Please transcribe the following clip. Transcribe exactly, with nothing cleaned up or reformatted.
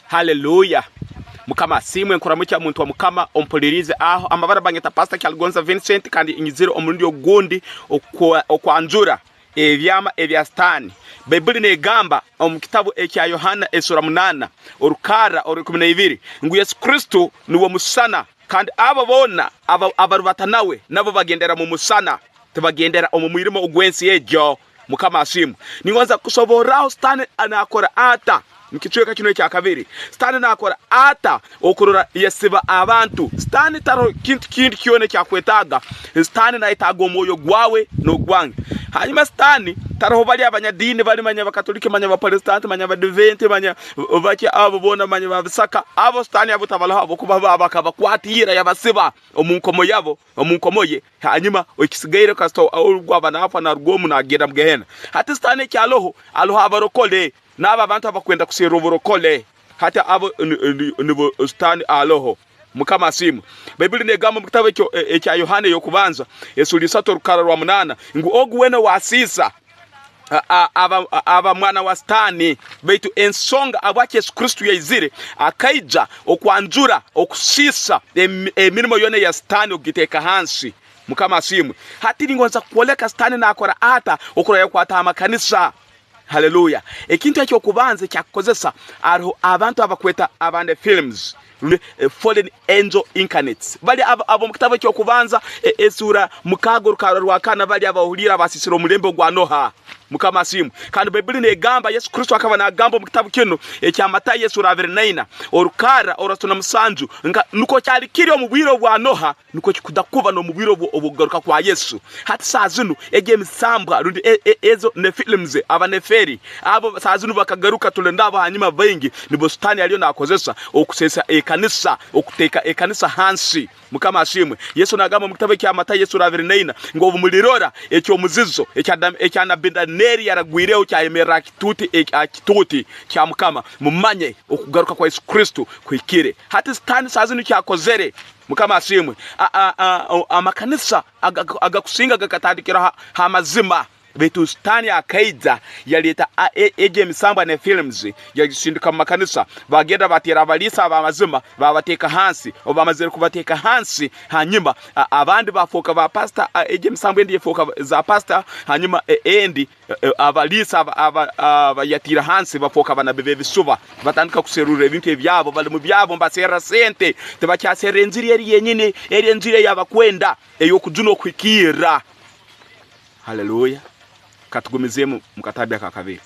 Haleluya. Mukama asiimwe, nkuramukya muntu wa Mukama ompuliriize aho. Amabara banyeta Pastor Kyaligonza Vincent, kandi nyizire omurundi ogundi okwa-, okwanjura ebyama ebya Sitaani. Baibuli neegamba omu kitabu ekya Yohaana esura munaana, orukarra orw'ikumi na ibiri, ngu Yesu Kristo nuwe musana, kandi abo boona aba-, abarubata nawe nabo bagendera mu musana, tibagendera omu mwirima ogw'ensi egyo. Mukama asiimwe. Ningonza kusoborraho Sitaani anaakora ata omu kicweka kinu ekya kabiri. Sitaani naakora ata okurora yasiba abantu? Sitaani taroho kintu kindi kyona ekyakwetaaga. Sitaani naayetaaga omwoyo gwawe n'ogwange. Hanyuma Sitaani taroho bali abanyadiini, bali manya Bakatoliki, manya Baprotestanti, manya Badiventi, manya baki abo boona, manya ba Bisaka. Abo Sitaani abo tabaroho, habwokuba abo akabakwata ira, yabasiba omu nkomo yabo, omu nkomo ye. Hanyuma ekisigaire kasita orugo aba naafa, naaruga omu, naagenda mu Gehena. Hati Sitaani ekyaroho, aroho abarokole, n'abo abantu abakwenda kuserra oburokole. Hati abo ni-, ni-, nibo Sitaani aroho. Mukama asiimwe. Baibuli neegamba omu kitabu ekyo, e-, ekya Yohaana ey'okubanza, esura isatu, orukarra rwa munaana, ngu, "Ogu weena owasiisa, a-, a-, aba, a-, aba mwana wa Sitaani." Baitu ensonga habwaki Yesu Kristo yaizire, akaija okwanjura, okusiisa em-, emirimo yoona eya Sitaani, okugiteeka hansi. Mukama asiimwe. Hati ningonza kwoleka Sitaani naakora ata okurora yakwata amakanisa. Haleluya. Ekintu eky'okubanza ekyakukozesa, haroho abantu abakweta aba Nephilims, eh, fallen angel incarnates. Bali abo, abo omu kitabu eky'okubanza, e-, esura mukaaga, orukarra rwa kana, bali abahuliire abasiisire omulembe ogwa Noha. Mukama asiimwe. Kandi Baibuli neegamba, Yesu Kristo akaba naagamba omu kitabu kinu ekya Matayo, esura abiri na ina, orukarra orwasatu na musanju, nka, nukwo kyali kiri omu bwire obwa Noha, nukwo kikuda kuba n'omu bwire obwo, obw'okugaruka kwa Yesu. Hati saaha zinu, egi emisambwa, rundi e-, e-, ezo Nephilims, Abaneferi, abo saaha zinu bakagaruka, tuli nabo hanyuma baingi, nibo Sitaani aliyo naakozesa okuseesa ekanisa, okuteeka ekanisa hansi. Mukama asiimwe. Yesu naagamba omu kitabu ekya Matayo, esura abiri na ina, ngu, "Obu mulirora eky'omuzizo ekya Da-, ekya Nabbi Danieri yaragwireho, kyayemerra ha kituuti, ek-, ha kituuti kya Mukama, mumanye okugaruka kwa Yesu Kristo kuhikire." Hati Sitaani saaha zinu kyakozere, Mukama asiimwe, a-, a-, a-, o-, amakanisa aga-, agakusinga gakatandikira ha, ha mazima. Baitu Sitaani akaija, yaleeta, a, e-, egi emisambwa Nephilims, yagisindika mu makanisa. Bagenda bateera abaliisa ab'amazima, babateeka hansi. Obu bamazire kubateeka hansi, hanyuma, a, abandi bafooka ba pastor, a, egi emisambwa endi efooka za pastor, hanyuma, e-, endi, e, e, abaliisa aba, aba, aba yatiire hansi bafooka banabbi b'ebisuba. Batandika kuserura ebintu ebyabo, bali mu byabo, mbaserra sente. Tibakyaserra enjiri eri yenyini, eri enjiri eyabakwenda, ey'okujuna okuhikirra. Haleluya. Katugumizeemu mu katambi aka kabiri.